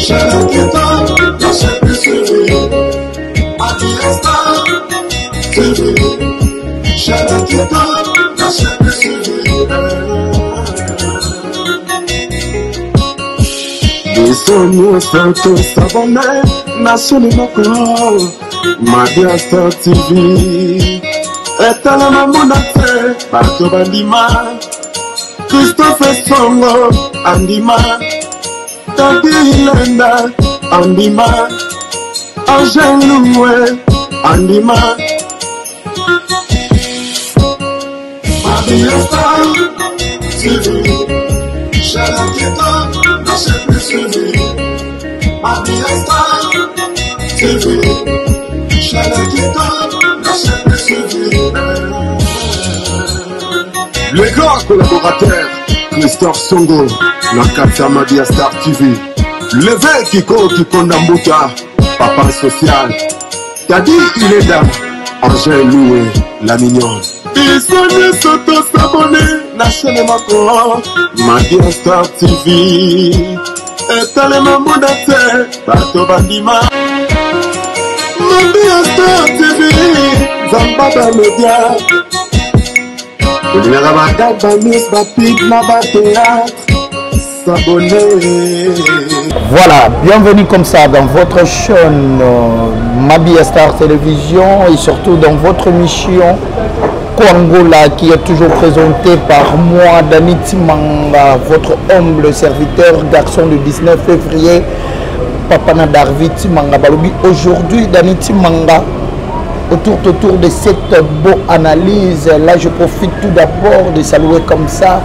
Biso nyonso tosabone na chaîne moko Mabia Star TV etalama mona te bato bandima Christophe Songo andima Tati Ilenda andima Angel Luwe andima Mabia Star TV chaîne qui donne la chaîne plus suivie Mabia Star TV chaîne qui donne la chaîne plus suivie. Le grand collaborateur Christophe Songo na kati ya Mabia Star TV Leve Kiko Kikonda Mbuta Papa Social Tadi Ilenda Angèle Loué la mignonne. Biso nyonso tosabone na chaîne moko Mabia Star TV etalema mona te bato bandima Mabia Star TV Nzamba ba media olingaka bagag bamis bapik na bateatre. S'abonner. Voilà, bienvenue comme ça dans votre chaîne euh, Mabia Star Télévision et surtout dans votre mission Kwangola qui est toujours présentée par moi, Dani Timanga, votre humble serviteur, garçon du 19 février, Papa Nadarvi Timanga Balobi. Aujourd'hui, Dani Timanga, autour, autour de cette beau analyse, là je profite tout d'abord de saluer comme ça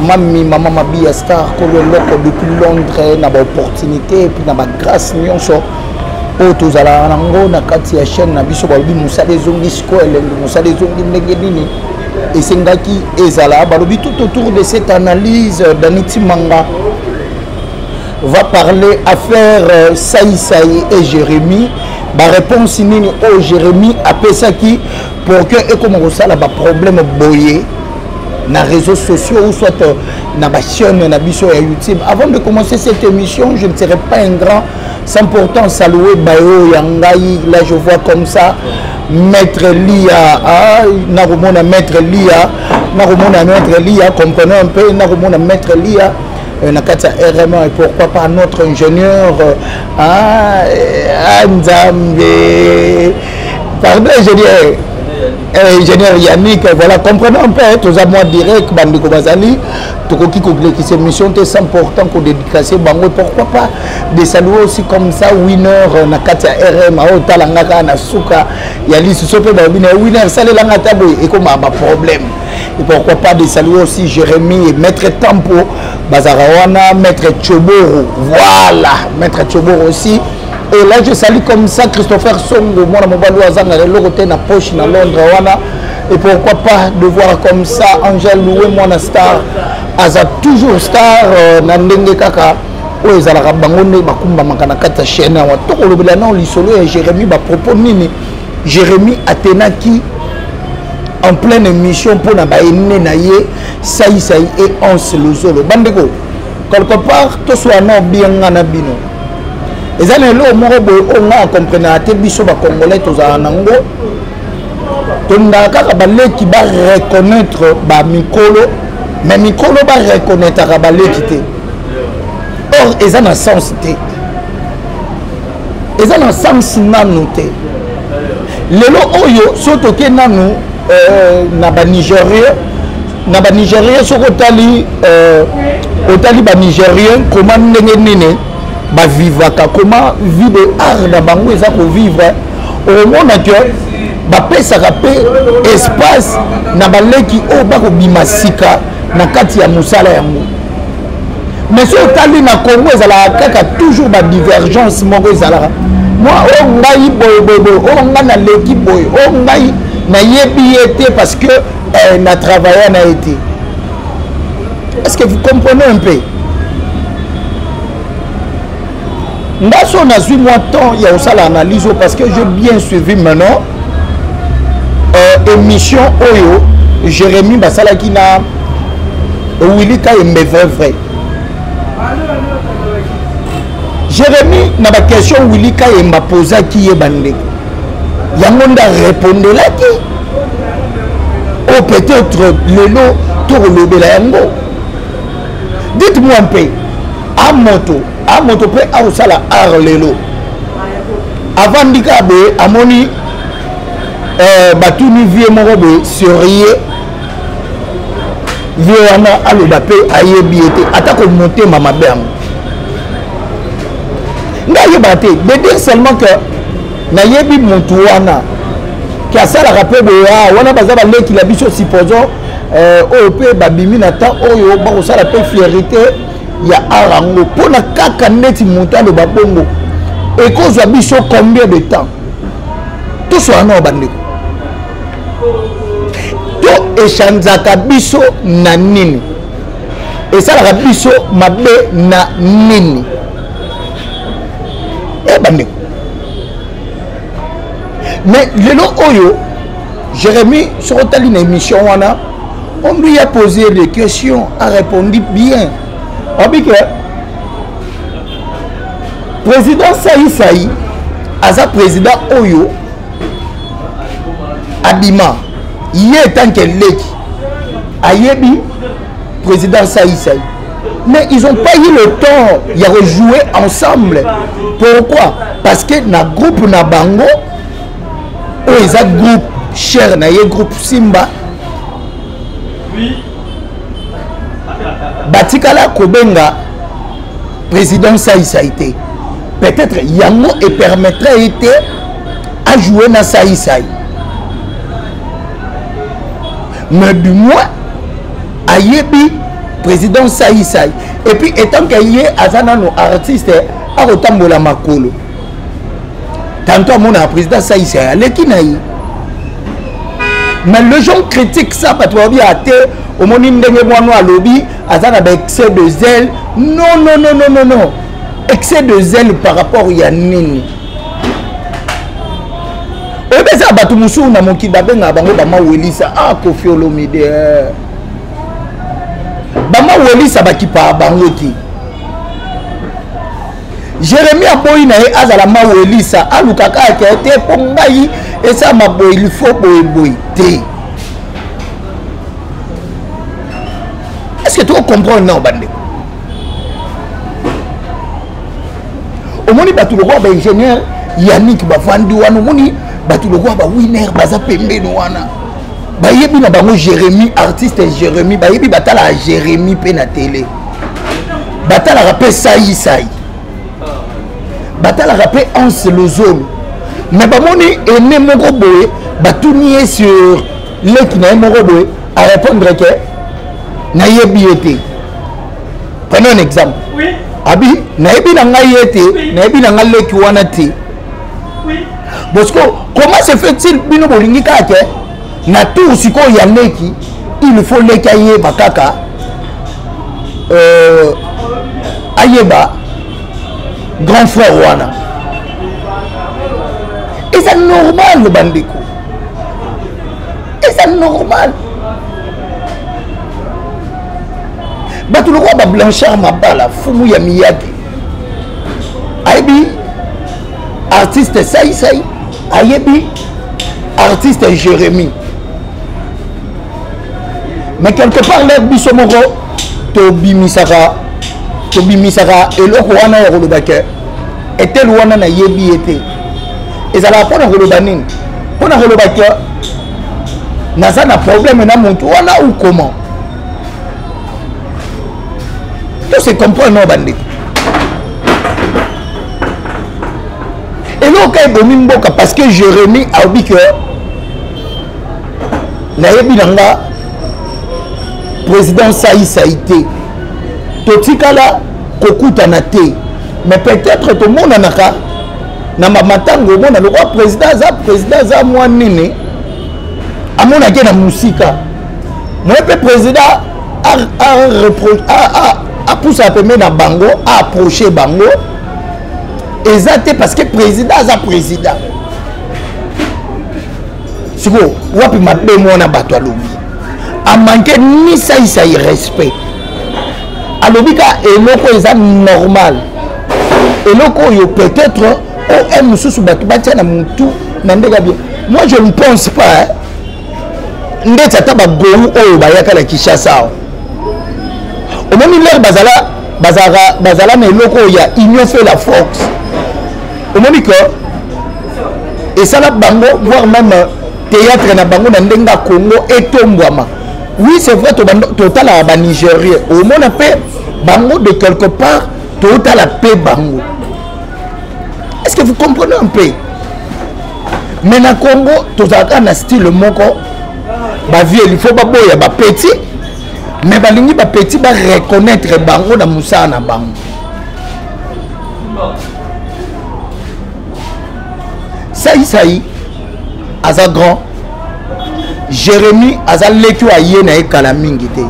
mami mama Mabia Star kolo eloko depuis Londres na ba opportunité et puis na ba grâce nyonso oyo tozalaka nango na kati ya chaîne na biso. Balobi mosala ezongi sikoyo elengi, mosala ezongi ndenge nini esengaki ezala. Balobi tout autour de cette analyse, Dani Timanga va parler affaire euh, Saï Saï et Jérémie. Ba réponse nini oyo Jérémie apesaki pour que ekoma kosala ba problème boye na réseaux sociaux ou soit euh, na ba chaîne na biso ya YouTube. Avant de commencer cette émission, je ne serai pas ingrat sans pourtant saluer Bayo Yangai. Là je vois comme ça Maître Lia, ah, nakomona Maître Lia, nakomona Maître Lia, comprenez un peu, nakomona Maître Lia euh, na kati ya RM et pourquoi pas notre ingénieur euh, ah, ah, Nzambe, pardon ingénieur, ingénieur Yannick. Voilà, comprenez un peu, toza mwa direct, bandeko bazali, tokoki kolekisa émission te sans pourtant kodédicace bango. Pourquoi pas de saluer aussi comme ça Winner na kati ya RM aotalanga kaka na suka ya lisu so mpe balobi na Winner salelanga ata boye ekoma baproblème. Et pourquoi pas de saluer aussi Jérémy et Maître Tampo bazalaka wana, Maître Choboro, voilà, Maître Choboro aussi. Et là je salue comme ça Christopher Songo, mwana mobali oyo azanga eloko te na poche na Londres wana. Et pourquoi pas de voir comme ça Angèle Loué, mwana star, aza toujours star euh, na ndenge kaka oyo ezalaka bango nde bakumbamaka na kati ya chaîne awa. Tokolobela nao lisolo ya Jérémie, bapropos nini Jérémie atenaki en pleine émission mpona baene na ye Saisai et Anse Lozolo. Bandeko, quelque part toswa na obianga na bino, eza na eloko moko boye oyo ngai akomprenaka te. Biso bacongolais tozala nango, tolingaka kaka baleki bareconnaître bamikolo, mais mikolo bareconnaîtraka baleki te. Or eza na sens te, eza na sens nanu te. Lelo oyo so toke nanu euh, na banigérien, na banigérien, soki otali euh, otali banigérien koma ndenge nini bavivaka, koma vie de art na bango eza kovivre, okomona ke bapesaka mpe espace na baleki oyo bakobima sika na kati ya mosala yango. Mais soki otali na Congo, ezalaka kaka toujours badivergence moko ezalaka mwa oyo ngai boye boye boye, oyo ngai naleki boye, oyo ngai nayebi ye te parce que eh, na travailla na ye te. Est ce que vous comprenez un peu? Nga so nazwi mwa temps ya kosala analyse oyo parce que j'ai bien suivi maintenant euh, émission oyo Jérémie basalaki na Willy Kayembe. Vrai vrai, Jérémie na baquestion Willy Kayemba posaki ye, bandeko, yango nde arepondelaki. Oyo peut-être lelo tokolobela yango. Dites-moi mpe, amoto amoto mpe akosala art lelo, avandi kaka boye, amoni batuni vie moko boye sur ye, vie wana aloba mpe ayebi ye te, atako motema mabe yango ngai ayebaka te. De dire seulement que nayebi motu wana ke asalaka mpe boye, ah, wana baza baleki na biso, supposons oyo mpe babimi na temps oyo bakosala mpe fierité ya art yango, mpona kaka neti moto aloba bongo, ekozwa biso combien de temps toswala nao bandeko? To echanzaka biso na nini? Esalaka biso mabe na nini? E bandeko, mais lelo oyo Jérémie, soki otali na émission wana, on lui a posé des questions, a répondu bien. Obi que président Saï Saï aza président oyo abima ye etanke leki, ayebi président Saï Saï, mais ils ont pas eu le temps ya rejouer ensemble. Pourquoi? Parce que na groupe na bango oyo eza groupe cher na ye, groupe Simba, batikala kobenga président Saï te. Peut-être yango epermettre ye te ajouer na Saï Saï, mais du moins ayebi président Saï Saï. Et puis étant que ye aza nano artiste, akotambola makolo, tantôt amonaka président Saï Saï aleki na ye. Mais les gens critiquent ça, bato babi ate omoni ndenge mwana alobi aza na baexcès de zèle. Non, non, non, non, non, non, excès de zèle par rapport ya nini? Oyebi, eza bato mosusu na mokili babengaka bango bamawelisa. Ah, Kofi Olomide, bamawelisa bakipaka bango te. Jérémi aboyi na ye azala mawelisa, aluka kaka te mpo ngai esama boye, il faut boyeboye te. Est ce que tokocomprendre nao bandeko? Omoni bato lokola baingénieur Yannick bavandi wana, omoni bato lokola bawiner baza pembeni wana, bayebi na bango Jérémi, artiste Jérémi bayebi, batalaka Jérémi mpe na télé, batalaka mpe Saisai, batalaka mpe Anse Lozolo. Mais bamoni ene moko boye, batuni ye sur leki na ye moko boye, arépondre ke nayebi ye te. Prenons un exemple. Oui. Abi nayebi na ngai ye te, nayebi na ngai leki wana te. Bosco, comment se fait-il bino bolingi kaka ke na tour sikoyo ya leki, il faut leki ayeba kaka, ayeba grand frère wana? Eza normal, bandeko? Eza normal? Bato lokola bablanchard Mabala, fumu ya Miyagi, ayebi artiste Saisai, ayebi artiste Jérémie. Mais quelque part lere biso moko tobimisaka eloko wana ya koloba ke etele wana nayebi ye te, ezalaka mpona koloba nini? Mpona koloba ke naza na problème na motu wana ou comment? To se comprendre no bandeko. Eloko ebomi mboka, parce que Jérémie alobi ke nayebi na nga président Saï te, totikala kokutana te, mais peut-être tomonanaka na bamatango. Omona lokola président aza, président aza mwa nini, amonaki na mosika moye mpe président apusa pembe na bango, aapproche bango eza te, parce que président aza président. Sikoyo wapi mabe mwana bato alobi? Amanke ni Saisai respect, alobi ka eloko eza normal. Eloko oyo peut-être om mosusu bato batia na motu na ndenge ya bien. Moi je ne pense pas, hein? Ndeti ata bagou oyo bayaka na Kinshasa awa, omoni lere bazala bazalaka bazala na eloko oyo ya union fait la force. Omoni que esala bango, voire même théâtre na bango na ndenge ya Congo etombwama. Oui, c'est vrai, totalaka Banigérien, omona mpe bango de quelque part, totala mpe bango. Est ce que vous comprenez un peu? Mais na Congo tozalaka na style moko, bavieux il faut baboya bapetits, mais balingi bapetits bareconnaître bango na mosala na bango. Saisai aza grand, Jérémi aza leki oyo aye na ye kala mingi te.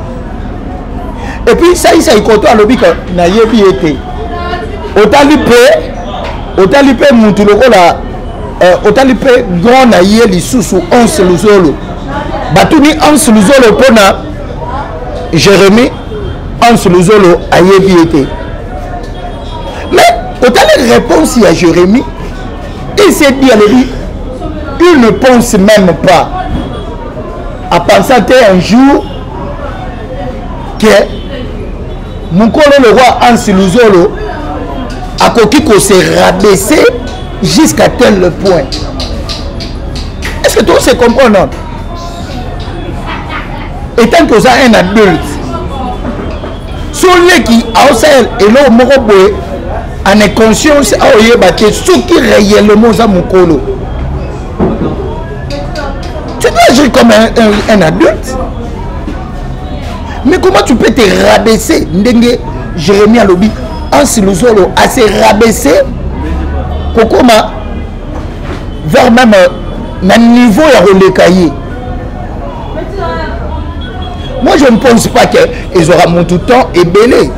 Et puis Saisai koto alobi ke nayebi ye te. Otali mpe, otali mpe mutu lokola otali mpe grand na ye lisusu Hans Luzolo. Batuni Hans Luzolo mpona Jérémi, Hans Luzolo ayebi ye te. Mais otali réponse ya Jérémi, il s'est dit, alobi il ne pense même pas apensa te un jour que mokolo le roi Hans Luzolo akoki kose rabaisser jusqu'à tel point. Est-ce que tout se comprend? Non, étant que oza un adulte, so leki aosala eloko moko boye en inconscience, aoyeba te soki réellement oza mokolo, tu dois agir comme un adulte. Mais comment tu peux te rabaisser ndenge Jérémie alobi Hans Luzolo ase rabaisser kokoma vers même na niveau ya koleka ye? Moi je ne pense pas que ezwaka motu temps ebele.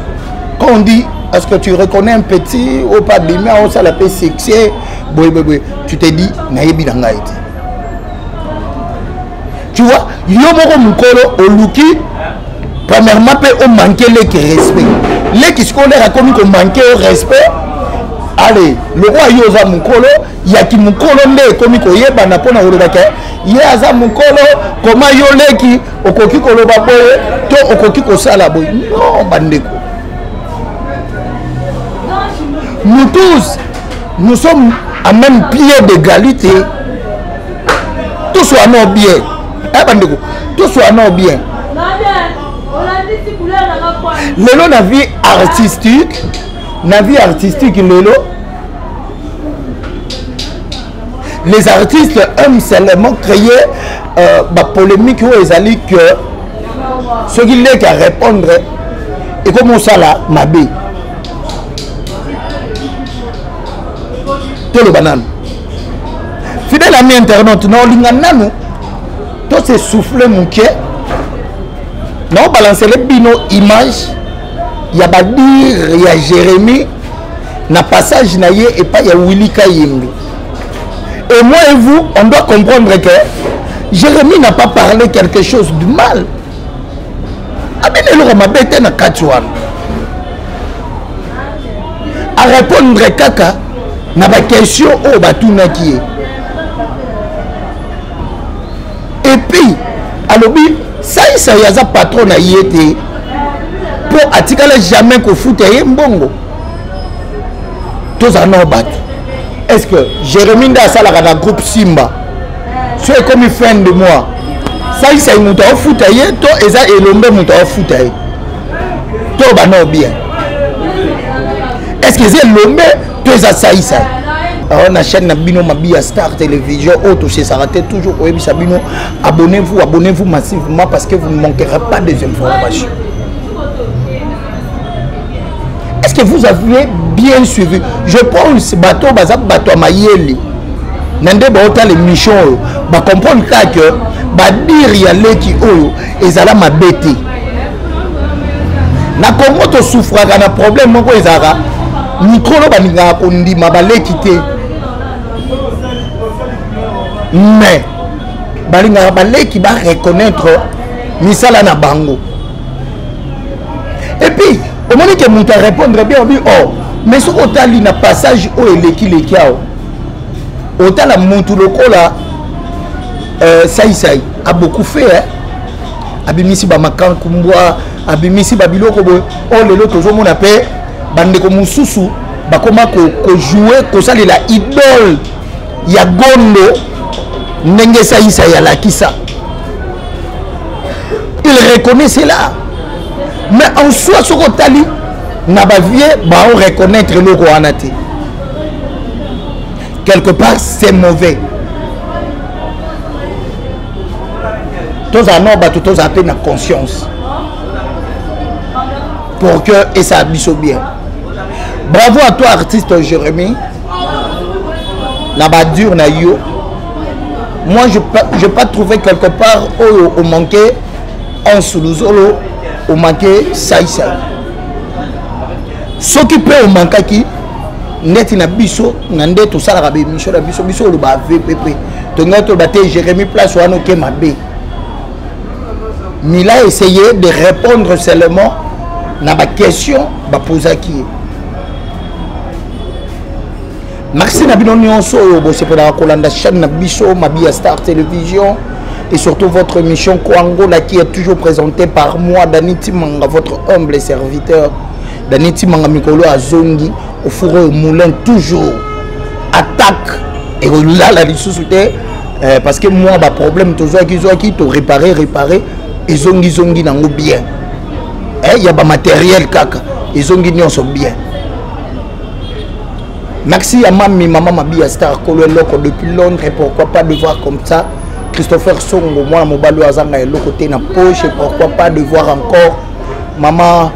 Quand on dit: est-ce que tu reconnais un petit oyo pa abimi, aosala mpe succès boye boye boye? Tu te dis: nayebi na ngai te. Tu vois, yo moko mokolo oluki premièrement mpe omanke leki respect. Leki sikoyo lere akomi komanke yo respect. Ale lokola yo oza mokolo, yaki mokolo nde ekomi koyebana mpona koloba ke ye aza mokolo. Koma yo leki okoki koloba boye to okoki kosala boye? Non, bandeko, nous tous, nous sommes à même pied d'égalité. Toswana nao bien, eh bandeko, toswana nao bien. Lelo na vie artistique, na vie artistique lelo, les artistes aiment seulement créer bapolémique oyo ezali que soki leki arépondre, ekomi osala mabe. Toloba nanu, fidèle ami internaute, na olinga nanu to s'essouffle moke, na obalancele bino image ya badire ya Jérémie na passage na ye epai ya Willy Kayembe. Et moi et vous, on doit comprendre que Jérémie n'a pas parlé quelque chose du mal. Abene eloko mabe te na kati wana, arépondre kaka na baquestion oyo batunaki ye. Et puis alobi Saisai aza patron na ye te, mpo atikala jamais kofuta ye mbongo. Tozala nao bato. Est ce que Jérémi nde asalaka na groupe Simba, so ekomi fin de mois, Saisai moto aofuta ye to eza Elombe moto aofuta ye? To banao bien, est ce que eza Elombe to eza Saisai? Alors na chaîne na bino Mabi ya Star Télévision oyo tosesaka te toujours koyebisa bino: abonnez-vous, abonnez-vous massivement, parce que vous ne manquerez pas des informations. Est-ce que vous avez bien suivi? Je pense bato baza bato ya mayele na nde baotala émission oyo, bacomprendre kaka ke badire ya leki oyo ezala mabe te. Na Congo tosouffraka na problème moko ezalaka mikolo, balingaka kondima baleki te, mais balingaka baleki bareconnaître misala na bango. Et puis omoni ke moto arépondre bien, obi: oh, Mais soki otali na passage oyo elekileki awa, otala mutu lokola Saisai a beaucoup fait, hein? Abimisi bamakankumbwa, abimisi babiloko boye. Oyo lelo tozomona mpe bandeko mosusu bakoma kojouer, kosalela idole ya gondo ndenge Saisai alakisa. Il reconnaît cela, mais en soi, soki otali na bavieux, bao reconnaître eloko wana te. Quelque part, c'est mauvais. Tozala no bato, tozala mpe na conscience pour que esala biso bien. Bravo à toi, artiste Jérémy, na badure na yo. Moi, je pas trouvé quelque part oyo omanqué Ansuluzolo, omanqué Saisai. Soki mpe omankaki neti na biso na nde tosalaka baémission na biso, biso oloba vpp, tongai toloba te. Jérémi, place wana oke mabe. Mais il a essayé de répondre seulement na baquestion bapozaki ye. Merci na bino nyonso oyo bosepelaka kolanda chaîne na biso Mabia Star Télévision et surtout votre émission Kwangola, qui est toujours présentée par moi, Dani Timanga, votre humble serviteur. Dani Timanga, mikolo azongi au four et au moulin, toujours attaque ekolala lisusu te, parce que moi, baproblème tozwaki zwaki, toréparé réparé, ezongizongi nango bien, ya bamatériel kaka ezongi nyonso bien. Merci à Mami, Maman Mabia Star, Kolo Eloko depuis Londres. Et pourquoi pas de voir comme ça Christopher Songo, moi, Mobalo Azanga Eloko te na poche. Et pourquoi pas de voir encore Maman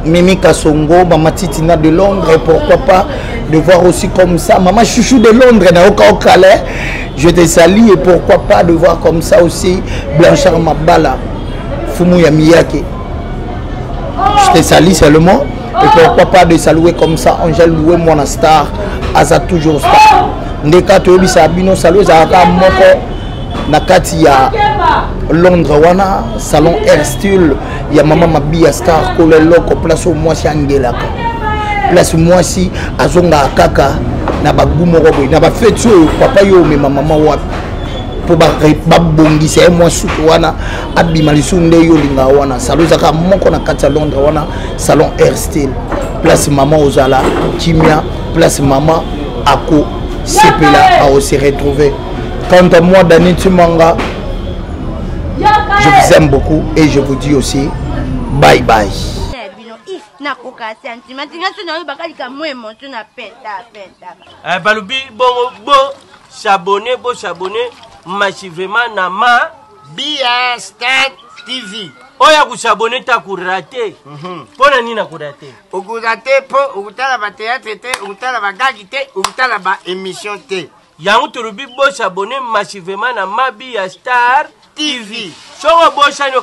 Mimi Kasongo, Maman Titina de Londres. Et pourquoi pas de voir aussi comme ça Maman Chouchou de Londres, Naoka Calais. Je te salue. Et pourquoi pas de voir comme ça aussi Blanchard Mabala, Fumu Miyake. Je te salue seulement. Et pourquoi pas de saluer comme ça Angèle Loué, mon star, aza toujours star. Ndeka toyebisa bino, salut ezalaka moko na kati ya Londres wana, salon Air Style ya Mama Mabia Star, kolo eloko, place oyo mwasi angelaka, place mwasi azongaka kaka na bagu moko boye na bafeti oyo. Papa, yo omema mama wapi mpo babongisa ye mwa suki wana, abima lisusu nde yo olingaka wana? Salon ezalaka moko na kati ya Londres wana, salon Air Style, place mama ozala kimia, place mama akosepela, akose retrouver. Quant à moi, Dani Tumanga, je vous aime beaucoup et je vous dis aussi bye bye. Nakoka sentiment tinga so nayobaka likambo émotion na penta penta. Balobi bongo, bo s'abonner, bo s'abonner massivement na ma Bia Star TV. Oyo akos'abonner te akorater. Mpo na nini akorater? Okorater mpo okotala bathéâtre te, okotala bagagi te, okotala baémission te. Yango tolobi bo s'abonner massivement na Mabia Star TV. Soko obosani.